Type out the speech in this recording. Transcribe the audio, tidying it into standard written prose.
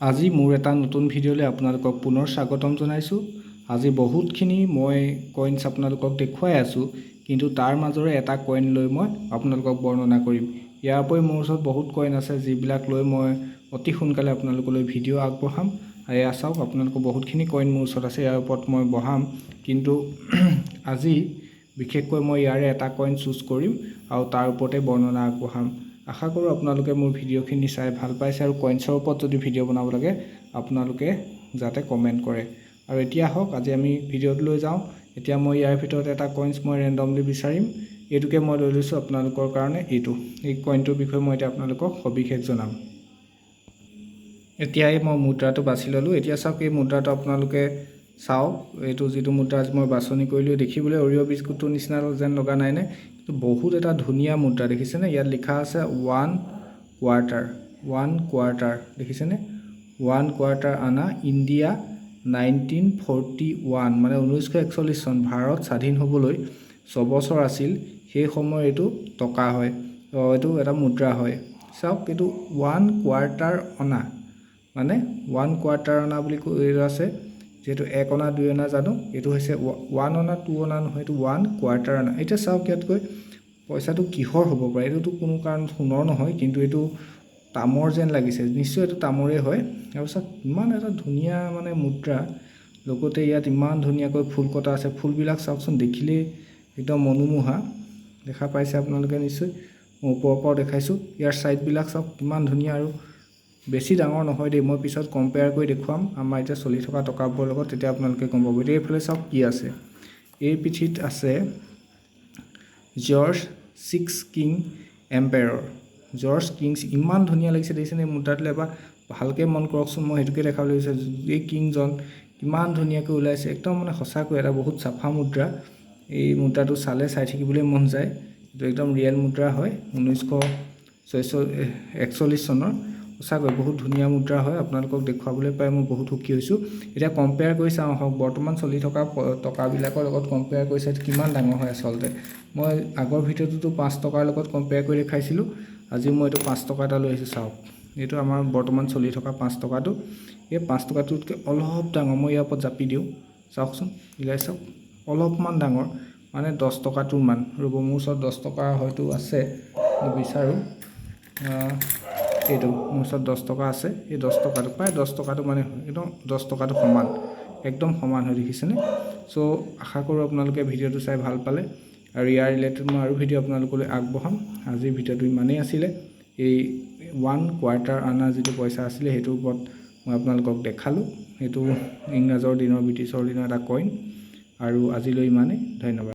আজি মোৰ এটা নতুন ভিডিঅ'লৈ আপোনালোকক পুনৰ স্বাগতম জনাইছোঁ। আজি বহুতখিনি মই কইনছ আপোনালোকক দেখুৱাই আছোঁ, কিন্তু তাৰ মাজৰে এটা কইন লৈ মই আপোনালোকক বৰ্ণনা কৰিম। ইয়াৰ উপৰি মোৰ ওচৰত বহুত কইন আছে, যিবিলাক লৈ মই অতি সোনকালে আপোনালোকলৈ ভিডিঅ' আগবঢ়াম। আৰু এয়া চাওক আপোনালোকৰ, বহুতখিনি কইন মোৰ ওচৰত আছে, ইয়াৰ ওপৰত মই বহাম। কিন্তু আজি বিশেষকৈ মই ইয়াৰে এটা কইন চুজ কৰিম আৰু তাৰ ওপৰতে বৰ্ণনা আগবঢ়াম। আশা কৰোঁ আপোনালোকে মোৰ ভিডিঅ'খিনি চাই ভাল পাইছে আৰু কইনছৰ ওপৰত যদি ভিডিঅ' বনাব লাগে, আপোনালোকে যাতে কমেণ্ট কৰে। আৰু এতিয়া আহক, আজি আমি ভিডিঅ'টোলৈ যাওঁ। এতিয়া মই ইয়াৰ ভিতৰত এটা কইনছ মই ৰেণ্ডমলি বিচাৰিম। এইটোকে মই লৈ লৈছোঁ আপোনালোকৰ কাৰণে। এই কইনটোৰ বিষয়ে মই এতিয়া আপোনালোকক সবিশেষ জনাম। এতিয়া এই মই মুদ্ৰাটো বাছি ল'লোঁ। এতিয়া চাওক, এই মুদ্ৰাটো আপোনালোকে চাওক। এইটো যিটো মুদ্ৰা আজি মই বাছনি কৰিলোঁ, দেখিবলৈ অৰিঅ' বিস্কুটটোৰ নিচিনা যেন লগা নাইনে? কিন্তু বহুত এটা ধুনীয়া মুদ্ৰা, দেখিছেনে? ইয়াত লিখা আছে ওৱান কোৱাৰ্টাৰ, ওৱান কোৱাৰ্টাৰ, দেখিছেনে? 1 quarter anna, India, 1941, মানে 1941 চন, ভাৰত স্বাধীন হ'বলৈ 6 বছৰ আছিল, সেই সময়ৰ এইটো টকা হয়, এইটো এটা মুদ্ৰা হয়। চাওক, এইটো 1 কোৱাৰ্টাৰ অনা, মানে 1 কোৱাৰ্টাৰ অনা বুলি কৈ আছে। যিহেতু 1 অনা, 2 অনা জানো, এইটো হৈছে 1 অনা, 2 অনা নহয়, এইটো 1 কোৱাৰ্টাৰ অনা। এতিয়া চাওক, ইয়াতকৈ পইচাটো কিহৰ হ'ব পাৰে? এইটোতো কোনো কাৰণ সোণৰ নহয়, কিন্তু এইটো তামৰ যেন লাগিছে। নিশ্চয় এইটো তামৰে হয়। তাৰপিছত ইমান এটা ধুনীয়া মানে মুদ্ৰা, লগতে ইয়াত ইমান ধুনীয়াকৈ ফুল কটা আছে। ফুলবিলাক চাওকচোন, দেখিলেই একদম মনোমোহা। দেখা পাইছে আপোনালোকে নিশ্চয়, মই ওপৰৰ পৰাও দেখাইছোঁ। ইয়াৰ ছাইডবিলাক চাওক, কিমান ধুনীয়া। আৰু বেছি ডাঙৰ নহয় দেই। মই পিছত কম্পেয়াৰ কৰি দেখুৱাম আমাৰ এতিয়া চলি থকা টকাবোৰৰ লগত, তেতিয়া আপোনালোকে গম পাব। এতিয়া এইফালে চাওক কি আছে। এই পিঠিত আছে George six king emperor, George Kings. ইমান ধুনীয়া লাগিছে, দেখিছেনে? এই মুদ্ৰাটোলৈ এবাৰ ভালকৈ মন কৰকচোন, মই সেইটোকে দেখাবলৈ বিচাৰিছোঁ। এই কিংজন কিমান ধুনীয়াকৈ ওলাইছে, একদম মানে সঁচাকৈ এটা বহুত চাফা মুদ্ৰা। এই মুদ্ৰাটো চালে চাই থাকিবলৈ মন যায়। এইটো একদম ৰিয়েল মুদ্ৰা হয়, 1941 চনৰ। সঁচাকৈ বহুত ধুনীয়া মুদ্ৰা হয়। আপোনালোকক দেখুৱাবলৈ পাই মই বহুত সুখী হৈছোঁ। এতিয়া কম্পেয়াৰ কৰি চাওঁ আহক, বৰ্তমান চলি থকা টকাবিলাকৰ লগত কম্পেয়াৰ কৰি চাই কিমান ডাঙৰ হয়। আচলতে মই আগৰ ভিডিঅ'টোতো 5 টকাৰ লগত কম্পেয়াৰ কৰি দেখাইছিলোঁ। আজি মই এইটো 5 টকা এটা লৈ আহিছোঁ। চাওক, এইটো আমাৰ বৰ্তমান চলি থকা 5 টকাটো। এই 5 টকাটোতকৈ অলপ ডাঙৰ। মই ইয়াৰ ওপৰত জাপি দিওঁ, চাওকচোন, মিলাই চাওক, অলপমান ডাঙৰ, মানে 10 টকাটোৰ মান। ৰ'ব, মোৰ ওচৰত 10 টকা হয়তো আছে, মই বিচাৰোঁ। এইটো মোৰ ওচৰত 10 টকা আছে। এই 10 টকাটো প্ৰায় 10 টকাটো মানে একদম 10 টকাটো সমান, একদম সমান হৈ, দেখিছেনে? চ' আশা কৰোঁ আপোনালোকে ভিডিঅ'টো চাই ভাল পালে আৰু ইয়াৰ ৰিলেটেড মই আৰু ভিডিঅ' আপোনালোকলৈ আগবঢ়াম। আজিৰ ভিডিঅ'টো ইমানেই আছিলে। এই 1 কোৱাৰ্টাৰ আনা যিটো পইচা আছিলে, সেইটোৰ ওপৰত মই আপোনালোকক দেখালোঁ। সেইটো ইংৰাজৰ দিনৰ, ব্ৰিটিছৰ দিনৰ এটা কইন। আৰু আজিলৈ ইমানেই, ধন্যবাদ।